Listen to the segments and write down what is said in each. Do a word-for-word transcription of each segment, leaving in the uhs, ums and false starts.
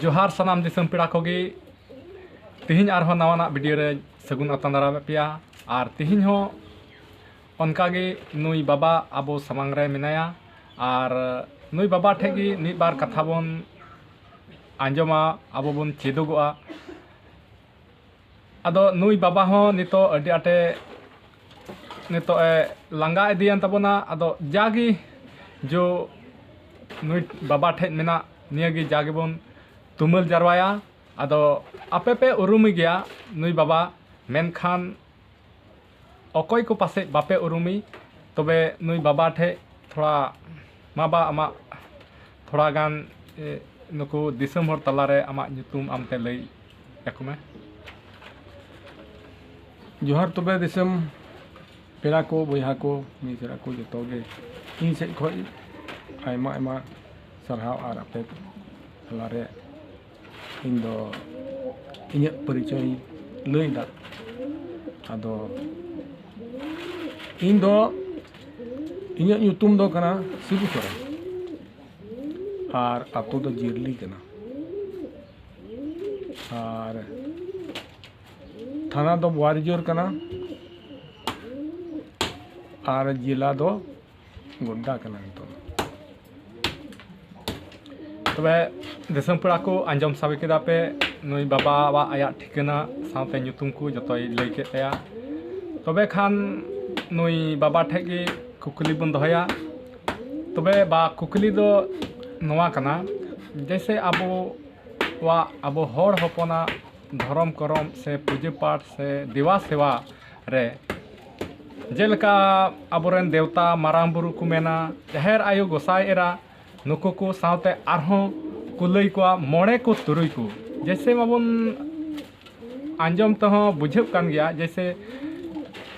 ᱡᱚᱦᱟᱨ ᱥᱟᱱᱟᱢ ᱫᱤᱥᱚᱢ ᱯᱮᱲᱟ ᱠᱚᱜᱮ᱾ ᱛᱤᱦᱤᱧ ᱟᱨᱦᱚᱸ ᱱᱟᱣᱟᱱᱟᱜ ᱵᱷᱤᱰᱤᱭᱳ ᱨᱮ ᱥᱟᱹᱜᱩᱱ ᱟᱛᱟᱝ ᱫᱟᱨᱟᱢᱮᱫ ᱯᱮᱭᱟ᱾ ᱟᱨ ᱛᱤᱦᱤᱧ ᱦᱚᱸ ᱚᱱᱠᱟᱜᱮ ᱱᱩᱭ ᱵᱟᱵᱟ ᱟᱵᱚ ᱥᱟᱢᱟᱝ ᱨᱮ ᱢᱮᱱᱟᱭᱟ᱾ ᱟᱨ ᱱᱩᱭ ᱵᱟᱵᱟ ᱴᱷᱮᱡ ᱜᱮ ᱢᱤᱫ ᱵᱟᱨ ᱠᱟᱛᱷᱟ ᱵᱚᱱ ᱟᱸᱡᱚᱢᱟ, ᱟᱵᱚ ᱵᱚᱱ ᱪᱮᱫᱚᱜᱚᱜᱼᱟ᱾ ᱟᱫᱚ ᱱᱩᱭ ᱵᱟᱵᱟ ᱦᱚᱸ ᱱᱤᱛᱚᱜ ᱟᱹᱰᱤ ᱟᱸᱴᱮ, ᱱᱤᱛᱚᱜ ᱮ ᱞᱟᱸᱜᱟ ᱤᱫᱤᱭᱮᱱ ᱛᱟᱵᱚᱱᱟ᱾ ᱟᱫᱚ ᱡᱟᱜᱮ ᱡᱚ ᱱᱩᱭ ᱵᱟᱵᱟ ᱴᱷᱮᱡ ᱢᱮᱱᱟᱜ ᱱᱤᱭᱟᱹ ᱜᱮ ᱡᱟ ᱜᱮᱵᱚᱱ ᱛᱩᱢᱟᱹᱞ ᱡᱟᱨᱣᱟᱭᱟ᱾ ᱟᱫᱚ ᱟᱯᱮ ᱯᱮ ᱩᱨᱩᱢᱮ ᱜᱮᱭᱟ ᱱᱩᱭ ᱵᱟᱵᱟ, ᱢᱮᱱᱠᱷᱟᱱ ᱚᱠᱚᱭ ᱠᱚ ᱯᱟᱥᱮᱡ ᱵᱟᱯᱮ ᱩᱨᱩᱢᱮ, ᱛᱚᱵᱮ ᱱᱩᱭ ᱵᱟᱵᱟ ᱴᱷᱮᱡ ᱛᱷᱚᱲᱟ, ᱢᱟ ᱵᱟ, ᱟᱢᱟᱜ ᱛᱷᱚᱲᱟ ᱜᱟᱱ, ᱮ, ᱱᱩᱠᱩ ᱫᱤᱥᱚᱢ ᱦᱚᱲ ᱛᱟᱞᱟᱨᱮ ᱟᱢᱟᱜ ᱧᱩᱛᱩᱢ ᱟᱢᱛᱮ ᱞᱟᱹᱭ ᱟᱠᱚ ᱢᱮ᱾ ᱡᱚᱦᱟᱨ ᱛᱚᱵᱮ ᱫᱤᱥᱚᱢ ᱯᱮᱲᱟ ᱠᱚ, ᱵᱚᱭᱦᱟ ᱠᱚ, ᱢᱤᱥᱨᱟ ᱠᱚ, ᱡᱚᱛᱚ ᱜᱮ ᱤᱧ ᱥᱮᱫ ᱠᱷᱚᱡ ᱟᱭᱢᱟ ᱟᱭᱢᱟ ᱥᱟᱨᱦᱟᱣ ᱟᱨ ᱟᱯᱮ ᱛᱟᱞᱟᱨᱮ ᱤᱧ ᱫᱚ ᱤᱧᱟᱹᱜ ᱯᱚᱨᱤᱪᱚᱭ ᱞᱟᱹᱭ ᱮᱫᱟ᱾ ᱟᱫᱚ ᱤᱧ ᱫᱚ, ᱤᱧᱟᱹᱜ ᱧᱩᱛᱩᱢ ᱫᱚ ᱠᱟᱱᱟ ᱥᱤᱵᱩ ᱥᱚᱨᱮᱱ ᱟᱨ ᱟᱛᱳ ᱫᱚ ᱡᱤᱨᱞᱤ ᱠᱟᱱᱟ ᱟᱨ ᱛᱷᱟᱱᱟ ᱫᱚ ᱵᱳᱣᱟᱨᱤᱡᱳᱨ ᱠᱟᱱᱟ ᱟᱨ ᱡᱮᱞᱟ ᱫᱚ ᱜᱳᱰᱰᱟ ᱠᱟᱱᱟ ᱱᱤᱛᱚᱜ᱾ ᱛᱚᱵᱮ ᱫᱤᱥᱚᱢ ᱯᱮᱲᱟ ᱠᱚ, ᱟᱸᱡᱚᱢ ᱥᱟᱵᱮ ᱠᱮᱫᱟ ᱯᱮ ᱱᱩᱭ ᱵᱟᱵᱟᱣᱟᱜ ᱟᱭᱟᱜ ᱴᱷᱤᱠᱟᱹᱱᱟ ᱥᱟᱶᱛᱮ ᱧᱩᱛᱩᱢ ᱠᱚ ᱡᱚᱛᱚᱭ ᱞᱟᱹᱭ ᱠᱮᱫ ᱛᱟᱭᱟ᱾ ᱛᱚᱵᱮ ᱠᱷᱟᱱ ᱱᱩᱭ ᱵᱟᱵᱟ ᱴᱷᱮᱡ ᱜᱮ ᱠᱩᱠᱞᱤ ᱵᱚᱱ ᱫᱚᱦᱚᱭᱟ᱾ ᱛᱚᱵᱮ ᱵᱟ, ᱠᱩᱠᱞᱤ ᱫᱚ ᱱᱚᱣᱟ ᱠᱟᱱᱟ, ᱡᱮᱭᱥᱮ ᱟᱵᱚᱣᱟᱜ, ᱟᱵᱚ ᱦᱚᱲ ᱦᱚᱯᱚᱱᱟᱜ ᱫᱷᱚᱨᱚᱢ ᱠᱚᱨᱚᱢ ᱥᱮ ᱯᱩᱡᱟᱹ ᱯᱟᱴ ᱥᱮ ᱫᱮᱵᱟ ᱥᱮᱵᱟ ᱨᱮ ᱡᱮᱞᱮᱠᱟ ᱟᱵᱚᱨᱮᱱ ᱫᱮᱣᱛᱟ ᱢᱟᱨᱟᱝ ᱵᱩᱨᱩ ᱠᱚ ᱢᱮᱱᱟ, ᱡᱟᱦᱮᱨ ᱟᱭᱳ, ᱜᱚᱸᱥᱟᱭ ᱮᱨᱟ, ᱱᱩᱠᱩ ᱠᱚ ᱥᱟᱶᱛᱮ ᱟᱨᱦᱚᱸ ᱠᱚ ᱞᱟᱹᱭ ᱠᱚᱣᱟ ᱢᱚᱬᱮ ᱠᱚ ᱛᱩᱨᱩᱭ ᱠᱚ᱾ ᱡᱮᱭᱥᱮ ᱢᱟᱵᱚᱱ ᱟᱸᱡᱚᱢ ᱛᱮᱦᱚᱸ ᱵᱩᱡᱷᱟᱹᱜ ᱠᱟᱱ ᱜᱮᱭᱟ, ᱡᱮᱭᱥᱮ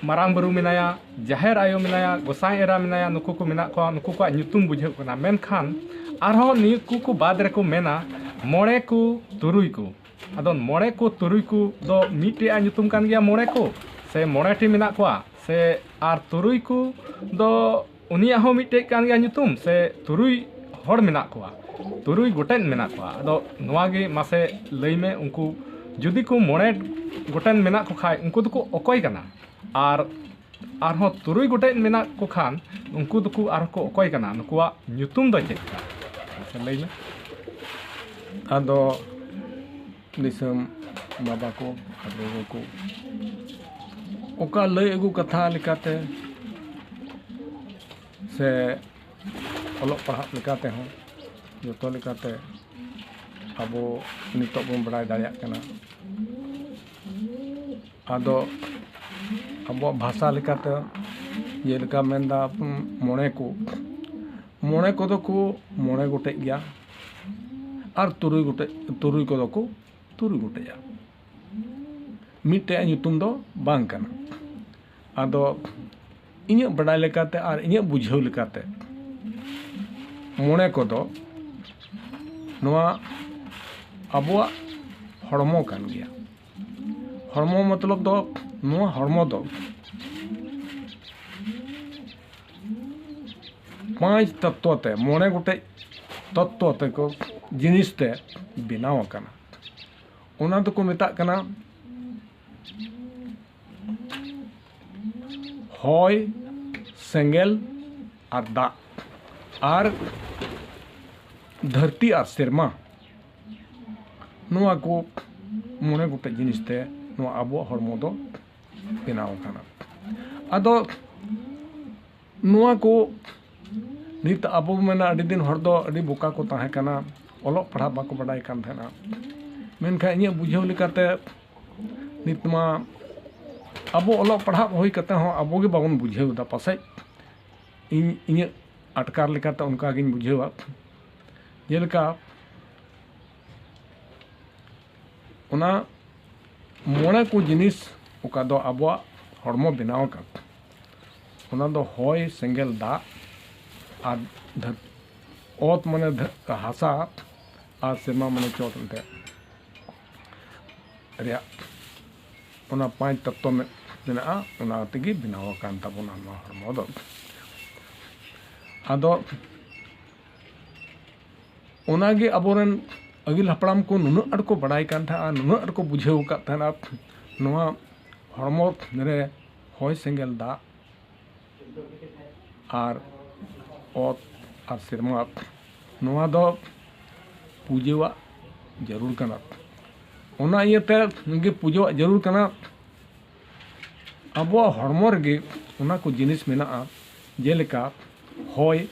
ᱢᱟᱨᱟᱝ ᱵᱩᱨᱩ ᱢᱮᱱᱟᱭᱟ, ᱡᱟᱦᱮᱨ ᱟᱭᱳ ᱢᱮᱱᱟᱭᱟ, ᱜᱚᱸᱥᱟᱭ ᱮᱨᱟ ᱢᱮᱱᱟᱭᱟ, ᱱᱩᱠᱩ ᱠᱚ ᱢᱮᱱᱟᱜ ᱠᱚᱣᱟ, ᱱᱩᱠᱩ ᱠᱚᱣᱟᱜ ᱧᱩᱛᱩᱢ ᱵᱩᱡᱷᱟᱹᱜ ᱠᱟᱱᱟ᱾ ᱢᱮᱱᱠᱷᱟᱱ ᱟᱨᱦᱚᱸ ᱱᱩᱠᱩ ᱠᱚ ᱵᱟᱫ ᱨᱮᱠᱚ ᱢᱮᱱᱟ ᱢᱚᱬᱮ ᱠᱚ ᱛᱩᱨᱩᱭ ᱠᱚ᱾ ᱟᱫᱚ ᱢᱚᱬᱮ ᱠᱚ ᱛᱩᱨᱩᱭ ᱠᱚ ᱫᱚ ᱢᱤᱫᱴᱮᱡ ᱟᱜ ᱧᱩᱛᱩᱢ ᱠᱟᱱ ᱜᱮᱭᱟ ᱢᱚᱬᱮ ᱠᱚ, ᱥᱮ ᱢᱚᱬᱮ ᱴᱤ ᱢᱮᱱᱟᱜ ᱠᱚᱣᱟ, ᱥᱮ ᱟᱨ ᱛᱩᱨᱩᱭ ᱠᱚ ᱫᱚ ᱩᱱᱤᱭᱟᱜ ᱦᱚᱸ ᱢᱤᱫᱴᱮᱡ ᱠᱟᱱ ᱜᱮᱭᱟ ᱧᱩᱛᱩᱢ, ᱥᱮ ᱛᱩᱨᱩᱭ ᱦᱚᱲ ᱢᱮᱱᱟᱜ ᱠᱚᱣᱟ? ᱛᱩᱨᱩᱭ ᱜᱚᱴᱮᱱ ᱢᱮᱱᱟᱜ ᱠᱚᱣᱟ᱾ ᱟᱫᱚ ᱱᱚᱣᱟ ᱜᱮ ᱢᱟᱥᱮ ᱞᱟᱹᱭ ᱢᱮ, ᱩᱱᱠᱩ ᱡᱩᱫᱤ ᱠᱚ ᱢᱚᱬᱮ ᱜᱚᱴᱮᱱ ᱢᱮᱱᱟᱜ ᱠᱚ ᱠᱷᱟᱡ, ᱩᱱᱠᱩ ᱫᱚᱠᱚ ᱚᱠᱚᱭ ᱠᱟᱱᱟ? ᱟᱨ ᱟᱨᱦᱚᱸ ᱛᱩᱨᱩᱭ ᱜᱚᱴᱮᱱ ᱢᱮᱱᱟᱜ ᱠᱚ ᱠᱷᱟᱱ, ᱩᱱᱠᱩ ᱫᱚᱠᱚ ᱟᱨᱦᱚᱸ ᱠᱚ ᱚᱠᱚᱭ ᱠᱟᱱᱟ? ᱱᱩᱠᱩᱣᱟᱜ ᱧᱩᱛᱩᱢ ᱫᱚ ᱪᱮᱫ ᱠᱟᱱᱟ? ᱢᱟᱥᱮ ᱞᱟᱹᱭ ᱢᱮ᱾ ᱟᱫᱚ ᱫᱤᱥᱚᱢ ᱵᱟᱵᱟ ᱠᱚ ᱟᱨ ᱜᱚᱜᱚ ᱠᱚ ᱚᱠᱟ ᱞᱟᱹᱭ ᱟᱹᱜᱩ ᱠᱟᱛᱷᱟ ᱞᱮᱠᱟᱛᱮ ᱥᱮ ᱚᱞᱚᱜ ᱯᱟᱲᱦᱟᱜ ᱞᱮᱠᱟ ᱛᱮᱦᱚᱸ ᱡᱚᱛᱚ ᱞᱮᱠᱟᱛᱮ ᱟᱵᱚ ᱱᱤᱛᱚᱜ ᱵᱚᱱ ᱵᱟᱲᱟᱭ ᱫᱟᱲᱮᱭᱟᱜ ᱠᱟᱱᱟ᱾ ᱟᱫᱚ ᱟᱵᱚᱣᱟᱜ ᱵᱷᱟᱥᱟ ᱞᱮᱠᱟᱛᱮ ᱡᱮᱞᱮᱠᱟ ᱢᱮᱱᱫᱟ ᱢᱚᱬᱮ ᱠᱚ, ᱢᱚᱬᱮ ᱠᱚᱫᱚ ᱠᱚ ᱢᱚᱬᱮ ᱜᱚᱴᱮᱡ ᱜᱮᱭᱟ, ᱟᱨ ᱛᱩᱨᱩᱭ ᱜᱚᱴᱮᱡ, ᱛᱩᱨᱩᱭ ᱠᱚᱫᱚ ᱠᱚ ᱛᱩᱨᱩᱭ ᱜᱚᱴᱮᱡᱼᱟ᱾ ᱢᱤᱫᱴᱮᱡ ᱧᱩᱛᱩᱢ ᱫᱚ ᱵᱟᱝ ᱠᱟᱱᱟ᱾ ᱟᱫᱚ ᱤᱧᱟᱹᱜ ᱵᱟᱰᱟᱭ ᱞᱮᱠᱟᱛᱮ ᱟᱨ ᱤᱧᱟᱹᱜ ᱵᱩᱡᱷᱟᱹᱣ ᱞᱮᱠᱟᱛᱮ ᱢᱚᱬᱮ ᱠᱚᱫᱚ ᱱᱚᱣᱟ ᱟᱵᱚᱣᱟᱜ ᱦᱚᱲᱢᱚ ᱠᱟᱱ ᱜᱮᱭᱟ᱾ ᱦᱚᱲᱢᱚ ᱢᱚᱛᱞᱚᱵ ᱫᱚ ᱱᱚᱣᱟ ᱦᱚᱲᱢᱚ ᱫᱚ ᱯᱟᱸᱪ ᱛᱚᱛᱛᱚ ᱛᱮ, ᱢᱚᱬᱮ ᱜᱚᱴᱮᱡ ᱛᱚᱛᱛᱚ ᱛᱮᱠᱚ, ᱡᱤᱱᱤᱥ ᱛᱮ ᱵᱮᱱᱟᱣ ᱟᱠᱟᱱᱟ᱾ ᱚᱱᱟ ᱫᱚᱠᱚ ᱢᱮᱛᱟᱜ ᱠᱟᱱᱟ ᱦᱚᱭ, ᱥᱮᱸᱜᱮᱞ ᱟᱨ ᱫᱟᱜ ᱟᱨ ᱫᱷᱟᱹᱨᱛᱤ ᱟᱨ ᱥᱮᱨᱢᱟ᱾ ᱱᱚᱣᱟ ᱠᱚ ᱢᱚᱬᱮ ᱜᱚᱴᱮᱡ ᱡᱤᱱᱤᱥ ᱛᱮ ᱱᱚᱣᱟ ᱟᱵᱚᱣᱟᱜ ᱦᱚᱲᱢᱚ ᱫᱚ ᱵᱮᱱᱟᱣ ᱟᱠᱟᱱᱟ᱾ ᱟᱫᱚ ᱱᱚᱣᱟ ᱠᱚ ᱱᱤᱛ ᱟᱵᱚ ᱢᱮᱱᱟ, ᱟᱹᱰᱤ ᱫᱤᱱ ᱦᱚᱲ ᱫᱚ ᱟᱹᱰᱤ ᱵᱚᱠᱟ ᱠᱚ ᱛᱟᱦᱮᱸ ᱠᱟᱱᱟ, ᱚᱞᱚᱜ ᱯᱟᱲᱦᱟᱜ ᱵᱟᱠᱚ ᱵᱟᱰᱟᱭ ᱠᱟᱱ ᱛᱟᱦᱮᱱᱟ᱾ ᱢᱮᱱᱠᱷᱟᱱ ᱤᱧᱟᱹᱜ ᱵᱩᱡᱷᱟᱹᱣ ᱞᱮᱠᱟᱛᱮ ᱱᱤᱛ ᱢᱟ ᱟᱵᱚ ᱚᱞᱚᱜ ᱯᱟᱲᱦᱟᱜ ᱦᱩᱭ ᱠᱟᱛᱮ ᱦᱚᱸ ᱟᱵᱚ ᱜᱮ ᱵᱟᱵᱚᱱ ᱵᱩᱡᱷᱟᱹᱣ ᱮᱫᱟ ᱯᱟᱥᱮᱡ᱾ ᱤᱧ ᱤᱧᱟᱹᱜ ᱟᱴᱠᱟᱨ ᱞᱮᱠᱟᱛᱮ ᱚᱱᱠᱟ ᱜᱤᱧ ᱵᱩᱡᱷᱟᱹᱣᱟ᱾ ᱡᱮᱞᱮᱠᱟ ᱚᱱᱟ ᱢᱚᱬᱮ ᱠᱚ ᱡᱤᱱᱤᱥ ᱚᱠᱟ ᱫᱚ ᱟᱵᱚᱣᱟᱜ ᱦᱚᱲᱢᱚ ᱵᱮᱱᱟᱣ ᱟᱠᱟᱱ, ᱚᱱᱟ ᱫᱚ ᱦᱚᱭ, ᱥᱮᱸᱜᱮᱞ, ᱫᱟᱜ ᱟᱨ ᱫᱷᱟᱹᱨ-, ᱚᱛ ᱢᱟᱱᱮ ᱫᱷᱟᱹ-, ᱦᱟᱥᱟ ᱟᱨ ᱥᱮᱨᱢᱟ ᱢᱟᱱᱮ ᱪᱚᱴ ᱮᱱᱛᱮ ᱨᱮᱭᱟᱜ ᱚᱱᱟ ᱯᱟᱸᱪ ᱛᱚᱛᱛᱚ ᱢᱮ-, ᱢᱮᱱᱟᱜᱼᱟ, ᱚᱱᱟ ᱛᱮᱜᱮ ᱵᱮᱱᱟᱣ ᱟᱠᱟᱱ ᱛᱟᱵᱚᱱᱟ ᱱᱚᱣᱟ ᱦᱚᱲᱢᱚ ᱫᱚ᱾ ᱟᱫᱚ ᱚᱱᱟᱜᱮ ᱟᱵᱚᱨᱮᱱ ᱟᱹᱜᱤᱞ ᱦᱟᱯᱲᱟᱢ ᱠᱚ ᱱᱩᱱᱟᱹᱜ ᱟᱸᱴ ᱠᱚ ᱵᱟᱲᱟᱭ ᱠᱟᱱ ᱛᱟᱦᱮᱸᱱᱟ, ᱱᱩᱱᱟᱹᱜ ᱟᱸᱴ ᱠᱚ ᱵᱩᱡᱷᱟᱹᱣ ᱟᱠᱟᱫ ᱛᱟᱦᱮᱸᱱᱟ, ᱱᱚᱣᱟ ᱦᱚᱲᱢᱚ ᱨᱮ ᱦᱚᱭ, ᱥᱮᱸᱜᱮᱞ, ᱫᱟᱜ ᱟᱨ ᱚᱛ ᱟᱨ ᱥᱮᱨᱢᱟ, ᱱᱚᱣᱟ ᱫᱚ ᱯᱩᱡᱟᱹᱣᱟᱜ ᱡᱟᱹᱨᱩᱲ ᱠᱟᱱᱟ᱾ ᱚᱱᱟ ᱤᱭᱟᱹᱛᱮ ᱜᱮ ᱯᱩᱡᱟᱹᱣᱟᱜ ᱡᱟᱹᱨᱩᱲ ᱠᱟᱱᱟ᱾ ᱟᱵᱚᱣᱟᱜ ᱦᱚᱲᱢᱚ ᱨᱮᱜᱮ ᱚᱱᱟ ᱠᱚ ᱡᱤᱱᱤᱥ ᱢᱮᱱᱟᱜᱼᱟ, ᱡᱮᱞᱮᱠᱟ ᱦᱚᱭ᱾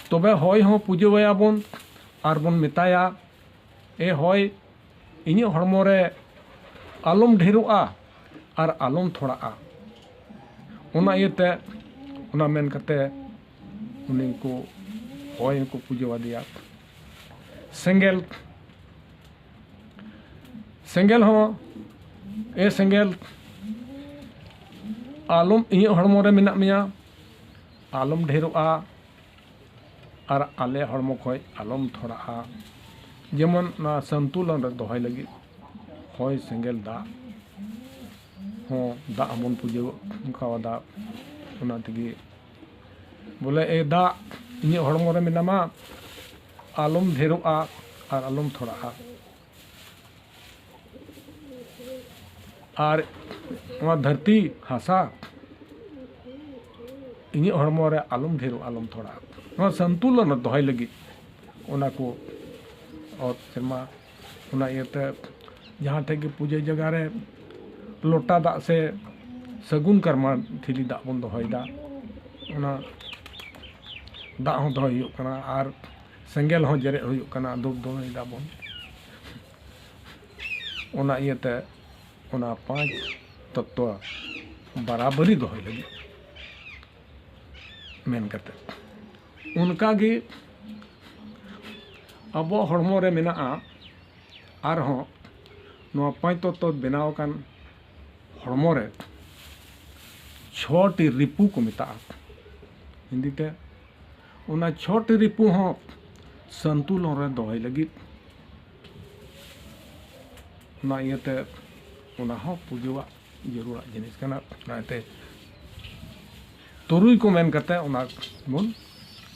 ᱛᱚᱵᱮ ᱦᱚᱭ ᱦᱚᱸ ᱯᱩᱡᱟᱹᱣᱟᱭᱟ ᱵᱚᱱ ᱟᱨ ᱵᱚᱱ ᱢᱮᱛᱟᱭᱟ, "ᱮ ᱦᱚᱭ, ᱤᱧᱟᱹᱜ ᱦᱚᱲᱢᱚ ᱨᱮ ᱟᱞᱚᱢ ᱰᱷᱮᱨᱚᱜᱼᱟ ᱟᱨ ᱟᱞᱚᱢ ᱛᱷᱚᱲᱟᱜᱼᱟ᱾" ᱚᱱᱟ ᱤᱭᱟᱹᱛᱮ, ᱚᱱᱟ ᱢᱮᱱ ᱠᱟᱛᱮ ᱩᱱᱤ ᱠᱚ ᱦᱚᱭ ᱦᱚᱸᱠᱚ ᱯᱩᱡᱟᱹ ᱟᱫᱮᱭᱟ᱾ ᱥᱮᱸᱜᱮᱞ, ᱥᱮᱸᱜᱮᱞ ᱦᱚᱸ, "ᱮ ᱥᱮᱸᱜᱮᱞ, ᱟᱞᱚᱢ, ᱤᱧᱟᱹᱜ ᱦᱚᱲᱢᱚ ᱨᱮ ᱢᱮᱱᱟᱜ ᱢᱮᱭᱟ, ᱟᱞᱚᱢ ᱰᱷᱮᱨᱚᱜᱼᱟ ᱟᱨ ᱟᱞᱮ ᱦᱚᱲᱢᱚ ᱠᱷᱚᱡ ᱟᱞᱚᱢ ᱛᱷᱚᱲᱟᱜᱼᱟ᱾" ᱡᱮᱢᱚᱱ ᱚᱱᱟ ᱥᱚᱱᱛᱩᱞᱚᱱ ᱨᱮ ᱫᱚᱦᱚᱭ ᱞᱟᱹᱜᱤᱫ ᱦᱚᱭ, ᱥᱮᱸᱜᱮᱞ, ᱫᱟᱜ ᱦᱚᱸ, ᱫᱟᱜ ᱦᱚᱸᱵᱚᱱ ᱯᱩᱡᱟᱹ ᱟᱠᱟᱣᱟᱫᱟ᱾ ᱚᱱᱟ ᱛᱮᱜᱮ ᱵᱚᱞᱮ, "ᱮ ᱫᱟᱜ, ᱤᱧᱟᱹᱜ ᱦᱚᱲᱢᱚ ᱨᱮ ᱢᱮᱱᱟᱢᱟ, ᱟᱞᱚᱢ ᱰᱷᱮᱨᱚᱜᱼᱟ ᱟᱨ ᱟᱞᱚᱢ ᱛᱷᱚᱲᱟᱜᱼᱟ᱾ ᱟᱨ ᱱᱚᱣᱟ ᱫᱷᱟᱹᱨᱛᱤ ᱦᱟᱥᱟ, ᱤᱧᱟᱹᱜ ᱦᱚᱲᱢᱚ ᱨᱮ ᱟᱞᱚᱢ ᱰᱷᱮᱨᱚᱜᱼᱟ, ᱟᱞᱚᱢ ᱛᱷᱚᱲᱟᱜᱼᱟ᱾" ᱱᱚᱣᱟ ᱥᱚᱱᱛᱩᱞᱚᱱ ᱨᱮ ᱫᱚᱦᱚᱭ ᱞᱟᱹᱜᱤᱫ ᱚᱱᱟ ᱠᱚ ᱚᱛ, ᱥᱮᱨᱢᱟ, ᱚᱱᱟ ᱤᱭᱟᱹᱛᱮ ᱡᱟᱦᱟᱸ ᱴᱷᱮᱡ ᱜᱮ ᱯᱩᱡᱟᱹ ᱡᱟᱭᱜᱟ ᱨᱮ ᱞᱚᱴᱟ ᱫᱟᱜ ᱥᱮ ᱥᱟᱹᱜᱩᱱ ᱠᱟᱨᱢᱟ ᱴᱷᱤᱞᱤ ᱫᱟᱜ ᱵᱚᱱ ᱫᱚᱦᱚᱭᱮᱫᱟ, ᱚᱱᱟ ᱫᱟᱜ ᱦᱚᱸ ᱫᱚᱦᱚᱭ ᱦᱩᱭᱩᱜ ᱠᱟᱱᱟ ᱟᱨ ᱥᱮᱸᱜᱮᱞ ᱦᱚᱸ ᱡᱮᱨᱮᱫ ᱦᱩᱭᱩᱜ ᱠᱟᱱᱟ, ᱫᱷᱩᱯ ᱫᱷᱩᱱᱟᱹᱭ ᱫᱟᱵᱚᱱ᱾ ᱚᱱᱟ ᱤᱭᱟᱹᱛᱮ ᱚᱱᱟ ᱯᱟᱸᱪ ᱛᱚᱛᱛᱚ ᱵᱟᱨᱟᱵᱟᱹᱨᱤ ᱫᱚᱦᱚᱭ ᱞᱟᱹᱜᱤᱫ ᱢᱮᱱ ᱠᱟᱛᱮ, ᱚᱱᱠᱟᱜᱮ ᱟᱵᱚᱣᱟᱜ ᱦᱚᱲᱢᱚ ᱨᱮ ᱢᱮᱱᱟᱜᱼᱟ ᱟᱨᱦᱚᱸ ᱱᱚᱣᱟ ᱯᱟᱸᱪ ᱛᱚᱛᱛᱚ ᱵᱮᱱᱟᱣ ᱟᱠᱟᱱ ᱦᱚᱲᱢᱚ ᱨᱮ ᱪᱷᱚᱴᱤ ᱨᱤᱯᱩ ᱠᱚ ᱢᱮᱛᱟᱜᱼᱟ ᱦᱤᱱᱫᱤ ᱛᱮ᱾ ᱚᱱᱟ ᱪᱷᱚᱴᱤ ᱨᱤᱯᱩ ᱦᱚᱸ ᱥᱚᱱᱛᱩᱞᱚᱱ ᱨᱮ ᱫᱚᱦᱚᱭ ᱞᱟᱹᱜᱤᱫ, ᱚᱱᱟ ᱤᱭᱟᱹᱛᱮ ᱚᱱᱟ ᱦᱚᱸ ᱯᱩᱡᱟᱹᱣᱟᱜ ᱡᱟᱹᱨᱩᱲᱟᱜ ᱡᱤᱱᱤᱥ ᱠᱟᱱᱟ᱾ ᱚᱱᱟᱛᱮ ᱛᱩᱨᱩᱭ ᱠᱚ ᱢᱮᱱ ᱠᱟᱛᱮ ᱚᱱᱟ ᱵᱚᱱ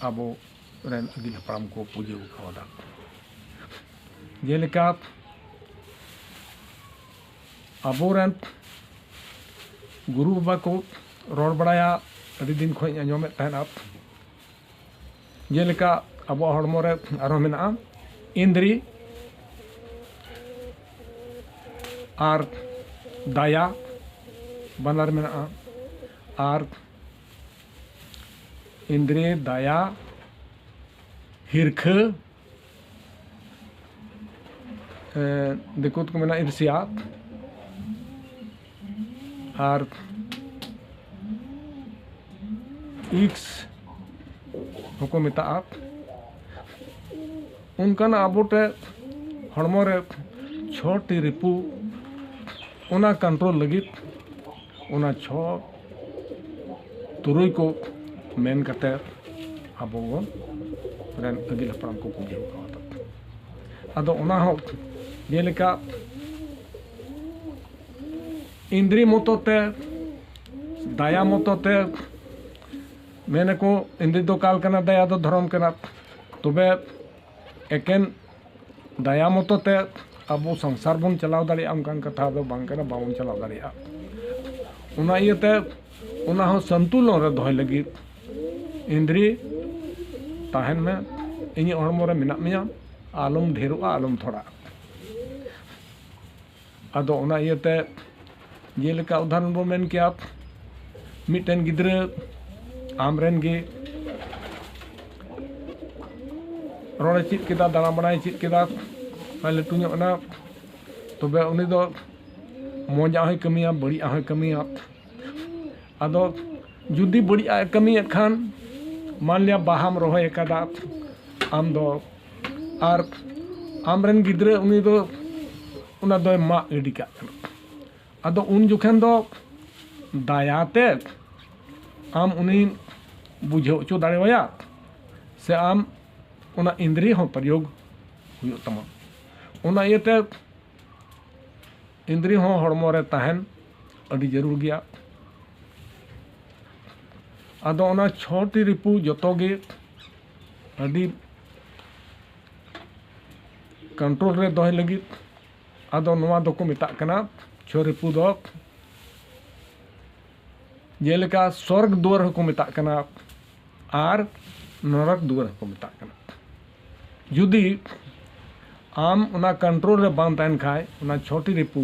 ᱟᱵᱚ ᱨᱮᱱ ᱟᱹᱜᱤᱞ ᱦᱟᱯᱲᱟᱢ ᱠᱚ ᱯᱩᱡᱟᱹ ᱟᱠᱟᱣᱫᱟ᱾ ᱡᱮᱞᱮᱠᱟ ᱟᱵᱚᱨᱮᱱ ᱜᱩᱨᱩ ᱵᱟᱵᱟ ᱠᱚ ᱨᱚᱲ ᱵᱟᱲᱟᱭᱟ, ᱟᱹᱰᱤ ᱫᱤᱱ ᱠᱷᱚᱱ ᱤᱧ ᱟᱸᱡᱚᱢᱮᱫ ᱛᱟᱦᱮᱱᱟ᱾ ᱡᱮᱞᱮᱠᱟ ᱟᱵᱚᱣᱟᱜ ᱦᱚᱲᱢᱚ ᱨᱮ ᱟᱨᱦᱚᱸ ᱢᱮᱱᱟᱜᱼᱟ ᱤᱱᱫᱨᱤ ᱟᱨ ᱫᱟᱭᱟ, ᱵᱟᱱᱟᱨ ᱢᱮᱱᱟᱜᱼᱟ᱾ ᱟᱨ ᱤᱱᱫᱨᱤ, ᱫᱟᱭᱟ, ᱦᱤᱨᱠᱷᱟᱹ, ᱮ, ᱫᱤᱠᱩ ᱛᱮᱠᱚ ᱢᱮᱱᱟ ᱤᱨᱥᱤᱭᱟ, ᱟᱨ ᱤᱠᱥ ᱦᱚᱸᱠᱚ ᱢᱮᱛᱟᱜᱼᱟ᱾ ᱚᱱᱠᱟᱱᱟᱜ ᱟᱵᱚ ᱴᱷᱮᱱ ᱦᱚᱲᱢᱚ ᱨᱮ ᱪᱷᱚᱴᱤ ᱨᱤᱯᱩ, ᱚᱱᱟ ᱠᱚᱱᱴᱨᱳᱞ ᱞᱟᱹᱜᱤᱫ ᱚᱱᱟ ᱪᱷᱚ ᱛᱩᱨᱩᱭ ᱠᱚ ᱢᱮᱱ ᱠᱟᱛᱮ ᱟᱵᱚ ᱵᱚᱱ ᱨᱮᱱ ᱟᱹᱜᱤᱞ ᱦᱟᱯᱲᱟᱢ ᱠᱚ ᱯᱩᱡᱟᱹ ᱟᱠᱟᱫᱟ᱾ ᱟᱫᱚ ᱚᱱᱟ ᱦᱚᱸ ᱡᱮᱞᱮᱠᱟ ᱤᱱᱫᱨᱤ ᱢᱚᱛᱚ ᱛᱮ, ᱫᱟᱭᱟ ᱢᱚᱛᱚ ᱛᱮ, ᱢᱮᱱᱟᱠᱚ ᱤᱱᱫᱨᱤ ᱫᱚ ᱠᱟᱞ ᱠᱟᱱᱟ, ᱫᱟᱭᱟ ᱫᱚ ᱫᱷᱚᱨᱚᱢ ᱠᱟᱱᱟ᱾ ᱛᱚᱵᱮ ᱮᱠᱮᱱ ᱫᱟᱭᱟ ᱢᱚᱛᱚ ᱛᱮ ᱟᱵᱚ ᱥᱚᱝᱥᱟᱨ ᱵᱚᱱ ᱪᱟᱞᱟᱣ ᱫᱟᱲᱮᱭᱟᱜᱼᱟ, ᱚᱱᱠᱟᱱ ᱠᱟᱛᱷᱟ ᱫᱚ ᱵᱟᱝ ᱠᱟᱱᱟ, ᱵᱟᱵᱚᱱ ᱪᱟᱞᱟᱣ ᱫᱟᱲᱮᱭᱟᱜᱼᱟ᱾ ᱚᱱᱟ ᱤᱭᱟᱹᱛᱮ ᱚᱱᱟ ᱦᱚᱸ ᱥᱚᱱᱛᱩᱞᱚᱱ ᱨᱮ ᱫᱚᱦᱚᱭ ᱞᱟᱹᱜᱤᱫ ᱤᱱᱫᱨᱤ ᱛᱟᱦᱮᱱ ᱢᱮ, ᱤᱧᱟᱹᱜ ᱦᱚᱲᱢᱚ ᱨᱮ ᱢᱮᱱᱟᱜ ᱢᱮᱭᱟ, ᱟᱞᱚᱢ ᱰᱷᱮᱨᱚᱜᱼᱟ, ᱟᱞᱚᱢ ᱛᱷᱚᱲᱟᱜᱼᱟ᱾ ᱟᱫᱚ ᱚᱱᱟ ᱤᱭᱟᱹᱛᱮ ᱡᱮᱞᱮᱠᱟ ᱩᱫᱟᱦᱚᱨᱚᱱ ᱵᱚᱱ ᱢᱮᱱ ᱠᱮᱭᱟ, ᱢᱤᱫᱴᱮᱱ ᱜᱤᱫᱽᱨᱟᱹ ᱟᱢᱨᱮᱱ ᱜᱮ ᱨᱚᱲᱮ ᱪᱮᱫ ᱠᱮᱫᱟ, ᱫᱟᱬᱟ ᱵᱟᱲᱟᱭ ᱪᱮᱫ ᱠᱮᱫᱟ, ᱟᱨ ᱞᱟᱹᱴᱩ ᱧᱚᱜ ᱮᱱᱟ, ᱛᱚᱵᱮ ᱩᱱᱤ ᱫᱚ ᱢᱚᱡᱟᱜ ᱦᱚᱸᱭ ᱠᱟᱹᱢᱤᱭᱟ, ᱵᱟᱹᱲᱤᱡᱟᱜ ᱦᱚᱸᱭ ᱠᱟᱹᱢᱤᱭᱟ᱾ ᱟᱫᱚ ᱡᱩᱫᱤ ᱵᱟᱹᱲᱤᱡᱟᱜ ᱮ ᱠᱟᱹᱢᱤᱭᱮᱫ ᱠᱷᱟᱱ, ᱢᱟᱱᱞᱤᱭᱟ ᱵᱟᱦᱟᱢ ᱨᱚᱦᱚᱭ ᱟᱠᱟᱫᱟ ᱟᱢ ᱫᱚ, ᱟᱨ ᱟᱢᱨᱮᱱ ᱜᱤᱫᱽᱨᱟᱹ ᱩᱱᱤ ᱫᱚ ᱚᱱᱟ ᱫᱚᱭ ᱢᱟᱜ ᱜᱤᱰᱤ ᱠᱟᱜ ᱠᱟᱱᱟ᱾ ᱟᱫᱚ ᱩᱱ ᱡᱚᱠᱷᱮᱱ ᱫᱚ ᱫᱟᱭᱟᱛᱮ ᱟᱢ ᱩᱱᱤ ᱵᱩᱡᱷᱟᱹᱣ ᱦᱚᱪᱚ ᱫᱟᱲᱮᱣᱟᱭᱟ, ᱥᱮ ᱟᱢ ᱚᱱᱟ ᱤᱱᱫᱨᱤ ᱦᱚᱸ ᱯᱨᱚᱭᱳᱜᱽ ᱦᱩᱭᱩᱜ ᱛᱟᱢᱟ᱾ ᱚᱱᱟ ᱤᱭᱟᱹᱛᱮ ᱤᱱᱫᱨᱤ ᱦᱚᱸ ᱦᱚᱲᱢᱚ ᱨᱮ ᱛᱟᱦᱮᱱ ᱟᱹᱰᱤ ᱡᱟᱹᱨᱩᱲ ᱜᱮᱭᱟ᱾ ᱟᱫᱚ ᱚᱱᱟ ᱪᱷᱚᱴᱤ ᱨᱤᱯᱩ ᱡᱚᱛᱚ ᱜᱮ ᱟᱹᱰᱤ ᱠᱚᱱᱴᱨᱳᱞ ᱨᱮ ᱫᱚᱦᱚᱭ ᱞᱟᱹᱜᱤᱫ᱾ ᱟᱫᱚ ᱱᱚᱣᱟ ᱫᱚᱠᱚ ᱢᱮᱛᱟᱜ ᱠᱟᱱᱟ ᱪᱷᱚ ᱨᱤᱯᱩ ᱫᱚ, ᱡᱮᱞᱮᱠᱟ ᱥᱚᱨᱜᱽ ᱫᱩᱣᱟᱹᱨ ᱦᱚᱸᱠᱚ ᱢᱮᱛᱟᱜ ᱠᱟᱱᱟ ᱟᱨ ᱱᱚᱨᱚᱠ ᱫᱩᱣᱟᱹᱨ ᱦᱚᱸᱠᱚ ᱢᱮᱛᱟᱜ ᱠᱟᱱᱟ᱾ ᱡᱩᱫᱤ ᱟᱢ ᱚᱱᱟ ᱠᱚᱱᱴᱨᱳᱞ ᱨᱮ ᱵᱟᱝ ᱛᱟᱦᱮᱱ ᱠᱷᱟᱡ, ᱚᱱᱟ ᱪᱷᱚᱴᱤ ᱨᱤᱯᱩ,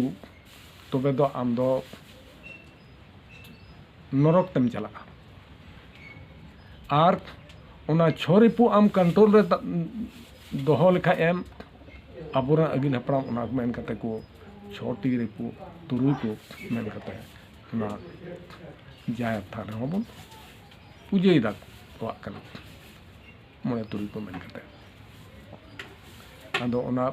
ᱛᱚᱵᱮ ᱫᱚ ᱟᱢ ᱫᱚ ᱱᱚᱨᱚᱠ ᱛᱮᱢ ᱪᱟᱞᱟᱜᱼᱟ᱾ ᱟᱨ ᱚᱱᱟ ᱪᱷᱚ ᱨᱤᱯᱩ ᱟᱢ ᱠᱚᱱᱴᱨᱳᱞ ᱨᱮ ᱫᱚᱦᱚ ᱞᱮᱠᱷᱟᱡ ᱮᱢ, ᱟᱵᱚᱨᱮᱱ ᱟᱹᱜᱤᱞ ᱦᱟᱯᱲᱟᱢ ᱚᱱᱟ ᱢᱮᱱ ᱠᱟᱛᱮ ᱠᱚ ᱪᱷᱚᱴᱤ ᱨᱤᱯᱩ, ᱛᱩᱨᱩᱭ ᱠᱚ ᱢᱮᱱ ᱠᱟᱛᱮ ᱚᱱᱟ ᱡᱟᱦᱮᱨ ᱛᱷᱟᱱ ᱨᱮᱦᱚᱸ ᱵᱚᱱ ᱯᱩᱡᱟᱹᱭᱮᱫᱟ ᱠᱚᱣᱟᱜ ᱠᱟᱱᱟ, ᱢᱚᱬᱮ ᱛᱩᱨᱩᱭ ᱠᱚ ᱢᱮᱱ ᱠᱟᱛᱮ᱾ ᱟᱫᱚ ᱚᱱᱟ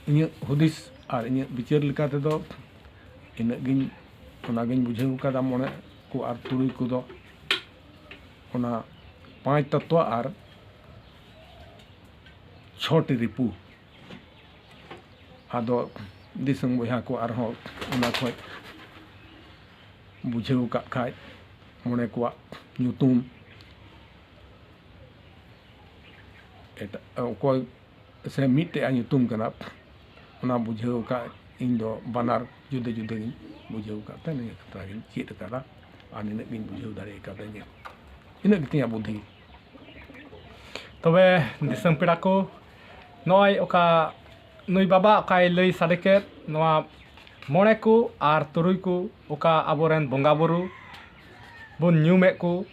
ᱤᱧᱟᱹᱜ ᱦᱩᱫᱤᱥ ᱟᱨ ᱤᱧᱟᱹᱜ ᱵᱤᱪᱟᱹᱨ ᱞᱮᱠᱟ ᱛᱮᱫᱚ ᱤᱱᱟᱹᱜ ᱜᱤᱧ, ᱚᱱᱟᱜᱤᱧ ᱵᱩᱡᱷᱟᱹᱣ ᱠᱟᱫᱟ᱾ ᱢᱚᱬᱮ ᱠᱚ ᱟᱨ ᱛᱩᱨᱩᱭ ᱠᱚᱫᱚ ᱚᱱᱟ ᱯᱟᱸᱪ ᱛᱚᱛᱛᱚ ᱟᱨ ᱪᱷᱚᱴᱤ ᱨᱤᱯᱩ᱾ ᱟᱫᱚ ᱫᱤᱥᱚᱢ ᱵᱚᱭᱦᱟ ᱠᱚ ᱟᱨᱦᱚᱸ ᱚᱱᱟ ᱠᱷᱚᱡ ᱵᱩᱡᱷᱟᱹᱣ ᱠᱟᱜ ᱠᱷᱟᱡ, ᱢᱚᱬᱮ ᱠᱚᱣᱟᱜ ᱧᱩᱛᱩᱢ ᱮᱴᱟᱜ ᱚᱠᱚᱭ ᱥᱮ ᱢᱤᱫᱴᱮᱡ ᱟᱜ ᱧᱩᱛᱩᱢ ᱠᱟᱱᱟ, ᱚᱱᱟ ᱵᱩᱡᱷᱟᱹᱣ ᱠᱟᱜ ᱤᱧ ᱫᱚ ᱵᱟᱱᱟᱨ ᱡᱩᱫᱟᱹ ᱡᱩᱫᱟᱹ ᱜᱤᱧ ᱵᱩᱡᱷᱟᱹᱣ ᱠᱟᱜ ᱛᱮ ᱱᱤᱭᱟᱹ ᱠᱟᱛᱷᱟ ᱜᱤᱧ ᱪᱮᱫ ᱟᱠᱟᱫᱟ ᱟᱨ ᱱᱤᱱᱟᱹᱜ ᱜᱤᱧ ᱵᱩᱡᱷᱟᱹᱣ ᱫᱟᱲᱮ ᱠᱟᱫᱟ᱾ ᱤᱧᱟᱹᱜ ᱤᱱᱟᱹᱜ ᱜᱮᱛᱤᱧᱟ ᱵᱩᱫᱽᱫᱷᱤ᱾ ᱛᱚᱵᱮ ᱫᱤᱥᱚᱢ ᱯᱮᱲᱟ ᱠᱚ, ᱱᱚᱜᱼᱚᱭ ᱚᱠᱟ ᱱᱩᱭ ᱵᱟᱵᱟ ᱚᱠᱟᱭ ᱞᱟᱹᱭ ᱥᱟᱰᱮ ᱠᱮᱫ, ᱱᱚᱣᱟ ᱢᱚᱬᱮ ᱠᱚ ᱟᱨ ᱛᱩᱨᱩᱭ ᱠᱚ ᱚᱠᱟ ᱟᱵᱚᱨᱮᱱ ᱵᱚᱸᱜᱟ ᱵᱩᱨᱩ ᱵᱚᱱ ᱧᱩᱢᱮᱫ ᱠᱚ,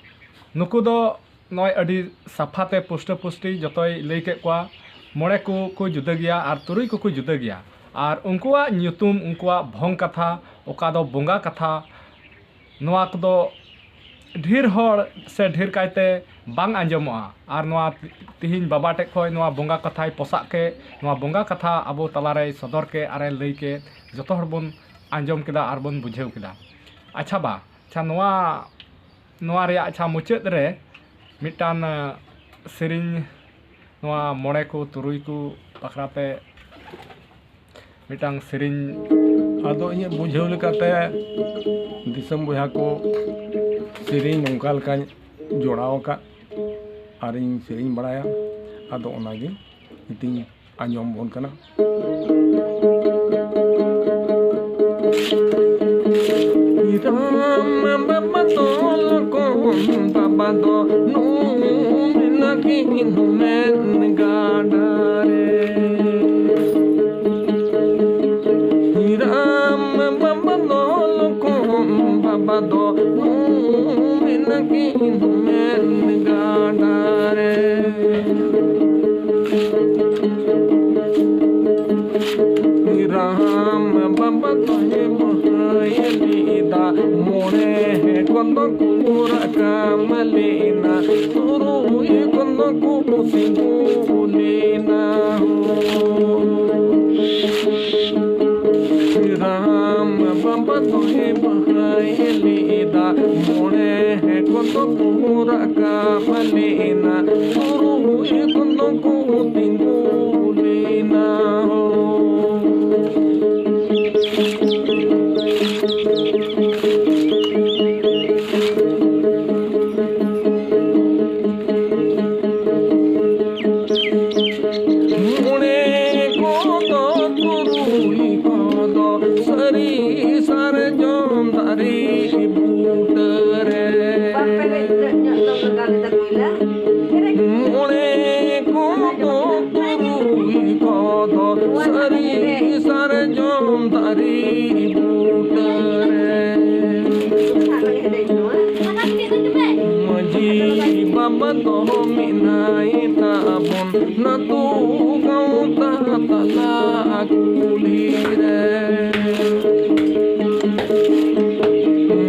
ᱱᱩᱠᱩ ᱫᱚ ᱱᱚᱜᱼᱚᱭ ᱟᱹᱰᱤ ᱥᱟᱯᱷᱟᱛᱮ ᱯᱩᱥᱴᱟᱹ ᱯᱩᱥᱴᱤ ᱡᱚᱛᱚᱭ ᱞᱟᱹᱭ ᱠᱮᱫ ᱠᱚᱣᱟ᱾ ᱢᱚᱬᱮ ᱠᱚᱠᱚ ᱡᱩᱫᱟᱹ ᱜᱮᱭᱟ ᱟᱨ ᱛᱩᱨᱩᱭ ᱠᱚᱠᱚ ᱡᱩᱫᱟᱹ ᱜᱮᱭᱟ᱾ ᱟᱨ ᱩᱱᱠᱩᱣᱟᱜ ᱧᱩᱛᱩᱢ, ᱩᱱᱠᱩᱣᱟᱜ ᱵᱷᱚᱝ ᱠᱟᱛᱷᱟ, ᱚᱠᱟ ᱫᱚ ᱵᱚᱸᱜᱟ ᱠᱟᱛᱷᱟ, ᱱᱚᱣᱟ ᱠᱚᱫᱚ ᱰᱷᱮᱨ ᱦᱚᱲ ᱥᱮ ᱰᱷᱮᱨ ᱠᱟᱭᱛᱮ ᱵᱟᱝ ᱟᱸᱡᱚᱢᱚᱜᱼᱟ᱾ ᱟᱨ ᱱᱚᱣᱟ ᱛᱤᱦᱤᱧ ᱵᱟᱵᱟ ᱴᱷᱮᱡ ᱠᱷᱚᱡ ᱱᱚᱣᱟ ᱵᱚᱸᱜᱟ ᱠᱟᱛᱷᱟᱭ ᱯᱚᱥᱟᱜ ᱠᱮᱫ, ᱱᱚᱣᱟ ᱵᱚᱸᱜᱟ ᱠᱟᱛᱷᱟ ᱟᱵᱚ ᱛᱟᱞᱟᱨᱮᱭ ᱥᱚᱫᱚᱨ ᱠᱮᱫ ᱟᱨᱮ ᱞᱟᱹᱭ ᱠᱮᱫ, ᱡᱚᱛᱚ ᱦᱚᱲ ᱵᱚᱱ ᱟᱸᱡᱚᱢ ᱠᱮᱫᱟ ᱟᱨ ᱵᱚᱱ ᱵᱩᱡᱷᱟᱹᱣ ᱠᱮᱫᱟ᱾ ᱟᱪᱪᱷᱟ ᱵᱟ, ᱟᱪᱪᱷᱟ, ᱱᱚᱣᱟ, ᱱᱚᱣᱟ ᱨᱮᱭᱟᱜ ᱟᱪᱪᱷᱟ ᱢᱩᱪᱟᱹᱫ ᱨᱮ ᱢᱤᱫᱴᱟᱝ, ᱟᱸ, ᱥᱮᱨᱮᱧ, ᱱᱚᱣᱟ ᱢᱚᱬᱮ ᱠᱚ ᱛᱩᱨᱩᱭ ᱠᱚ ᱵᱟᱠᱷᱨᱟ ᱛᱮ ᱢᱤᱫᱴᱟᱝ ᱥᱮᱨᱮᱧ᱾ ᱟᱫᱚ ᱤᱧᱟᱹᱜ ᱵᱩᱡᱷᱟᱹᱣ ᱞᱮᱠᱟᱛᱮ ᱫᱤᱥᱚᱢ ᱵᱚᱭᱦᱟ ᱠᱚ, ᱥᱮᱨᱮᱧ ᱱᱚᱝᱠᱟ ᱞᱮᱠᱟᱧ ᱡᱚᱲᱟᱣ ᱟᱠᱟᱫ᱾ ᱟᱨᱤᱧ ᱥᱮᱨᱮᱧ ᱵᱟᱲᱟᱭᱟ᱾ ᱟᱫᱚ ᱚᱱᱟᱜᱮ ᱢᱤᱫᱴᱤᱧ ᱟᱸᱡᱚᱢ ᱵᱚᱱ ᱠᱟᱱᱟ᱾ ᱨᱟᱢ ᱵᱟᱵᱟ ᱫᱚ ᱞᱚᱠᱷᱚᱱ ᱵᱟᱵᱟ ᱫᱚ ᱱᱩᱭ ᱱᱟᱹᱠᱤᱱ ᱢᱮᱱ ᱜᱟᱰᱟ ᱨᱮ᱾ ᱨᱟᱢ ᱵᱟᱵᱟ ᱫᱚ ᱞᱚᱠᱷᱚᱱ ᱵᱟᱵᱟ ᱫᱚ ᱱᱩᱭ ᱱᱟᱹᱠᱤᱱ ᱢᱮᱱ ᱜᱟᱰᱟ ᱨᱮ᱾ ᱨᱟᱢ ᱵᱟᱵᱟ ᱫᱚᱭ ᱵᱚᱦᱟᱭ ᱞᱮᱫᱟ, ᱢᱚᱬᱮ ᱠᱚᱫᱚ ᱠᱚ ᱨᱟᱠᱟᱢ ᱞᱮᱱᱟ, ᱛᱩᱨᱩᱭ ᱠᱚᱫᱚ ᱠᱚ ᱛᱤᱸᱜᱩ ᱞᱮᱱᱟ᱾ ᱨᱟᱢ ᱵᱟᱵᱟ ᱫᱚᱭ ᱵᱚᱦᱟᱭ ᱞᱮᱫᱟ, ᱢᱚᱬᱮ ᱠᱚᱫᱚ ᱠᱚ ᱨᱟᱠᱟᱵ ᱞᱮᱱᱟ, ᱛᱩᱨᱩᱭ ᱠᱚᱫᱚ ᱠᱚ ᱛᱤᱸᱜᱩ ᱞᱮᱱᱟ᱾ ᱢᱚᱬᱮ ᱠᱚᱫᱚ ᱛᱩᱨᱩᱭ ᱠᱚᱫᱚ ᱥᱟᱹᱨᱤ ᱥᱟᱨᱡᱚᱢ ᱫᱟᱨᱮ ᱵᱩᱴᱟᱹ ᱨᱮ᱾ ᱢᱚᱬᱮ ᱠᱚᱫᱚ ᱛᱩᱨᱩᱭ ᱠᱚᱫᱚ ᱥᱟᱹᱨᱤ ᱥᱟᱨᱡᱚᱢ ᱫᱟᱨᱮ ᱵᱩᱴᱟᱹ ᱨᱮ᱾ ᱢᱟᱹᱡᱷᱤ ᱵᱟᱵᱟ ᱫᱚ ᱢᱮᱱᱟᱭ ᱛᱟᱵᱚᱱ ᱱᱟᱹᱛᱩ ᱜᱟᱶᱛᱟ ᱛᱟᱞᱟ ᱠᱩᱞᱦᱤ ᱨᱮ᱾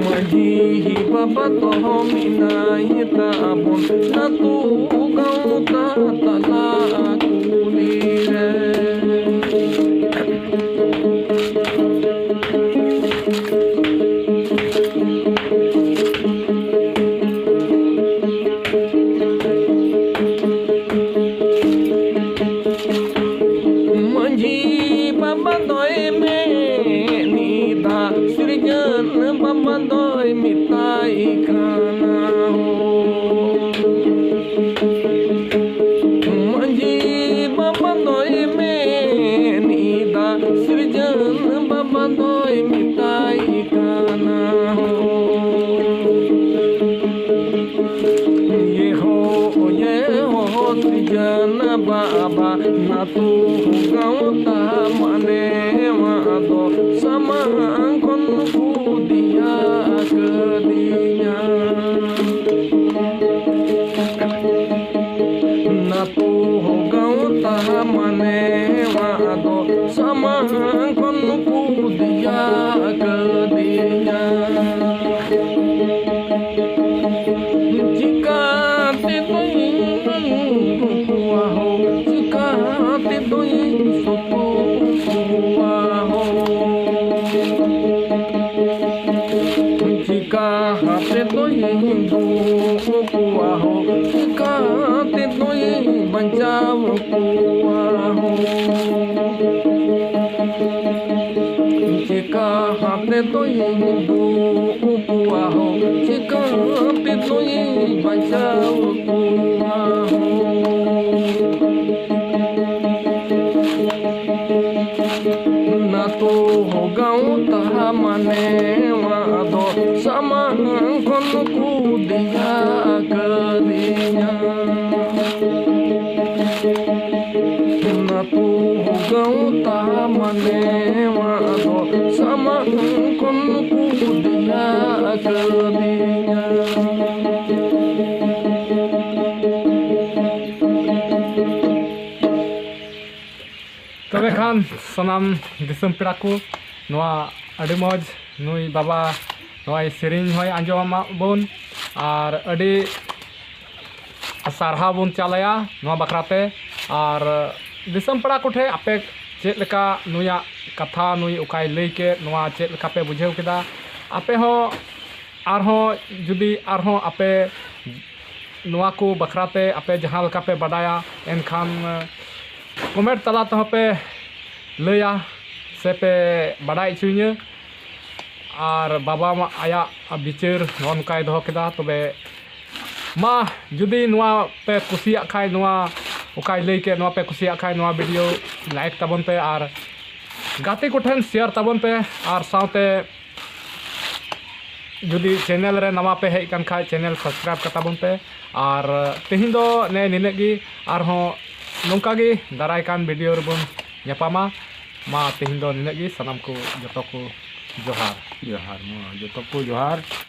ᱢᱟᱹᱡᱷᱤ ᱵᱟᱵᱟ ᱫᱚ ᱢᱮᱱᱟᱭ ᱛᱟᱵᱚᱱ ᱱᱟᱹᱛᱩ ᱜᱟᱶᱛᱟ ᱛᱟᱞᱟ ᱠᱩᱞᱦᱤ ᱨᱮ᱾ ᱢᱟᱹᱡᱷᱤ ᱵᱟᱵᱟ ᱫᱚᱭ ᱢᱮᱱ ᱮᱫᱟ, ᱥᱤᱨᱡᱚᱱ ᱵᱟᱵᱟ ᱫᱚᱭ ᱢᱮᱛᱟᱭ ᱠᱟᱱᱟ ᱦᱳ᱾ ᱥᱤᱨᱡᱚᱱ ᱵᱟᱵᱟ ᱫᱚᱭ ᱢᱮᱛᱟᱭ ᱠᱟᱱᱟ ᱦᱳ᱾ ᱭᱮ ᱦᱳ, ᱭᱮ ᱦᱳ, ᱥᱤᱨᱡᱚᱱ ᱵᱟᱵᱟ, ᱱᱟᱛᱩ ᱜᱟᱶᱛᱟ ᱢᱟᱱᱮᱣᱟ ᱫᱚ ᱥᱟᱢᱟᱝ ᱠᱷᱚᱱ ᱠᱚ ᱫᱮᱭᱟ ᱠᱟᱹᱫᱤᱧᱟ᱾ ᱱᱟᱛᱩ ᱜᱟᱶᱛᱟ ᱢᱟᱱᱮᱣᱟ ᱫᱚ ᱥᱟᱢᱟᱝ ᱠᱷᱚᱱ ᱠᱚ ᱫᱮᱭᱟ ᱠᱟᱹᱫᱤᱧᱟ᱾ ᱪᱤᱠᱟᱹᱛᱮ ᱫᱚᱧ ᱨᱩᱠᱩᱣᱟ ᱦᱳ, ᱪᱤᱠᱟᱹᱛᱮ ᱫᱚᱧ ᱥᱩᱛᱩᱜ ᱠᱚᱣᱟ ᱦᱳ᱾ ᱪᱤᱠᱟᱹᱛᱮ ᱫᱚᱧ ᱫᱩᱜ ᱠᱚᱣᱟ ᱦᱳ, ᱪᱤᱠᱟᱹᱛᱮ ᱫᱚᱧ ᱵᱟᱧᱪᱟᱣ ᱠᱚᱣᱟ ᱦᱳ᱾ ᱪᱤᱠᱟᱹᱛᱮ ᱫᱚᱧ ᱫᱩᱜ ᱠᱚᱣᱟ ᱦᱳ, ᱪᱤᱠᱟᱹᱛᱮ ᱫᱚᱧ ᱵᱟᱧᱪᱟᱣ ᱠᱚᱣᱟ ᱦᱳ᱾ ᱱᱟᱛᱩ ᱜᱟᱶᱛᱟ ᱢᱟᱱᱮᱣᱟ ᱫᱚ ᱥᱟᱢᱟᱝ ᱠᱷᱚᱱ ᱠᱚ ᱫᱮᱭᱟ ᱠᱟᱹᱫᱤᱧᱟ᱾ ᱱᱟᱛᱩ ᱜᱟᱶᱛᱟ ᱢᱟᱱᱮᱣᱟ ᱫᱚ ᱥᱟᱢᱟᱝ ᱠᱷᱚᱱ ᱠᱚ ᱫᱮᱭᱟ ᱠᱟᱹᱫᱤᱧᱟ᱾ ᱛᱚᱵᱮ ᱠᱷᱟᱱ ᱥᱟᱱᱟᱢ ᱫᱤᱥᱚᱢ ᱯᱮᱲᱟ ᱠᱚ, ᱱᱚᱣᱟ ᱟᱹᱰᱤ ᱢᱚᱡᱽ ᱱᱩᱭ ᱵᱟᱵᱟ ᱱᱚᱜᱼᱚᱭ ᱥᱮᱨᱮᱧ ᱦᱚᱸᱭ ᱟᱸᱡᱚᱢᱟᱜ ᱵᱚᱱ, ᱟᱨ ᱟᱹᱰᱤ ᱥᱟᱨᱦᱟᱣ ᱵᱚᱱ ᱪᱟᱞᱟᱭᱟ ᱱᱚᱣᱟ ᱵᱟᱠᱷᱨᱟ ᱛᱮ᱾ ᱟᱨ ᱫᱤᱥᱚᱢ ᱯᱮᱲᱟ ᱠᱚᱴᱷᱮᱱ ᱟᱯᱮ ᱪᱮᱫ ᱞᱮᱠᱟ ᱱᱩᱭᱟᱜ ᱠᱟᱛᱷᱟ, ᱱᱩᱭ ᱚᱠᱟᱭ ᱞᱟᱹᱭ ᱠᱮᱫ, ᱱᱚᱣᱟ ᱪᱮᱫ ᱞᱮᱠᱟ ᱯᱮ ᱵᱩᱡᱷᱟᱹᱣ ᱠᱮᱫᱟ? ᱟᱯᱮ ᱦᱚᱸ ᱟᱨᱦᱚᱸ ᱡᱩᱫᱤ ᱟᱨᱦᱚᱸ ᱟᱯᱮ ᱱᱚᱣᱟ ᱠᱚ ᱵᱟᱠᱷᱨᱟ ᱛᱮ ᱟᱯᱮ ᱡᱟᱦᱟᱸ ᱞᱮᱠᱟ ᱯᱮ ᱵᱟᱰᱟᱭᱟ, ᱮᱱᱠᱷᱟᱱ ᱠᱚᱢᱮᱱᱴ ᱛᱟᱞᱟ ᱛᱮᱦᱚᱸ ᱯᱮ ᱞᱟᱹᱭᱟ ᱥᱮ ᱯᱮ ᱵᱟᱰᱟᱭ ᱦᱚᱪᱚᱧᱟ᱾ ᱟᱨ ᱵᱟᱵᱟ ᱢᱟ ᱟᱭᱟᱜ ᱵᱤᱪᱟᱹᱨ ᱱᱚᱜᱼᱚ ᱱᱚᱝᱠᱟᱭ ᱫᱚᱦᱚ ᱠᱮᱫᱟ᱾ ᱛᱚᱵᱮ ᱢᱟ, ᱡᱩᱫᱤ ᱱᱚᱣᱟ ᱯᱮ ᱠᱩᱥᱤᱭᱟᱜ ᱠᱷᱟᱡ, ᱱᱚᱣᱟ ᱚᱠᱟᱭ ᱞᱟᱹᱭ ᱠᱮᱫ, ᱱᱚᱣᱟ ᱯᱮ ᱠᱩᱥᱤᱭᱟᱜ ᱠᱷᱟᱡ, ᱱᱚᱣᱟ ᱵᱷᱤᱰᱤᱭᱳ ᱞᱟᱭᱤᱠ ᱛᱟᱵᱚᱱ ᱯᱮ ᱟᱨ ᱜᱟᱛᱮ ᱠᱚᱴᱷᱮᱱ ᱥᱮᱭᱟᱨ ᱛᱟᱵᱚᱱ ᱯᱮ, ᱟᱨ ᱥᱟᱶᱛᱮ ᱡᱩᱫᱤ ᱪᱮᱱᱮᱞ ᱨᱮ ᱱᱟᱣᱟ ᱯᱮ ᱦᱮᱡ ᱟᱠᱟᱱ ᱠᱷᱟᱡ ᱪᱮᱱᱮᱞ ᱥᱟᱵᱥᱠᱨᱟᱭᱤᱵ ᱠᱟᱛᱟ ᱵᱚᱱ ᱯᱮ᱾ ᱟᱨ ᱛᱮᱦᱮᱧ ᱫᱚ ᱱᱮ ᱱᱤᱱᱟᱹᱜ ᱜᱮ, ᱟᱨᱦᱚᱸ ᱱᱚᱝᱠᱟ ᱜᱮ ᱫᱟᱨᱟᱭ ᱠᱟᱱ ᱵᱷᱤᱰᱤᱭᱳ ᱨᱮᱵᱚᱱ ᱧᱟᱯᱟᱢᱟ᱾ ᱢᱟ ᱛᱮᱦᱮᱧ ᱫᱚ ᱱᱤᱱᱟᱹᱜ ᱜᱮ, ᱥᱟᱱᱟᱢ ᱠᱚ ᱡᱚᱛᱚ ᱠᱚ ᱡᱚᱦᱟᱨ᱾ ᱡᱚᱦᱟᱨ, ᱢᱟ ᱡᱚᱛᱚ ᱠᱚ ᱡᱚᱦᱟᱨ᱾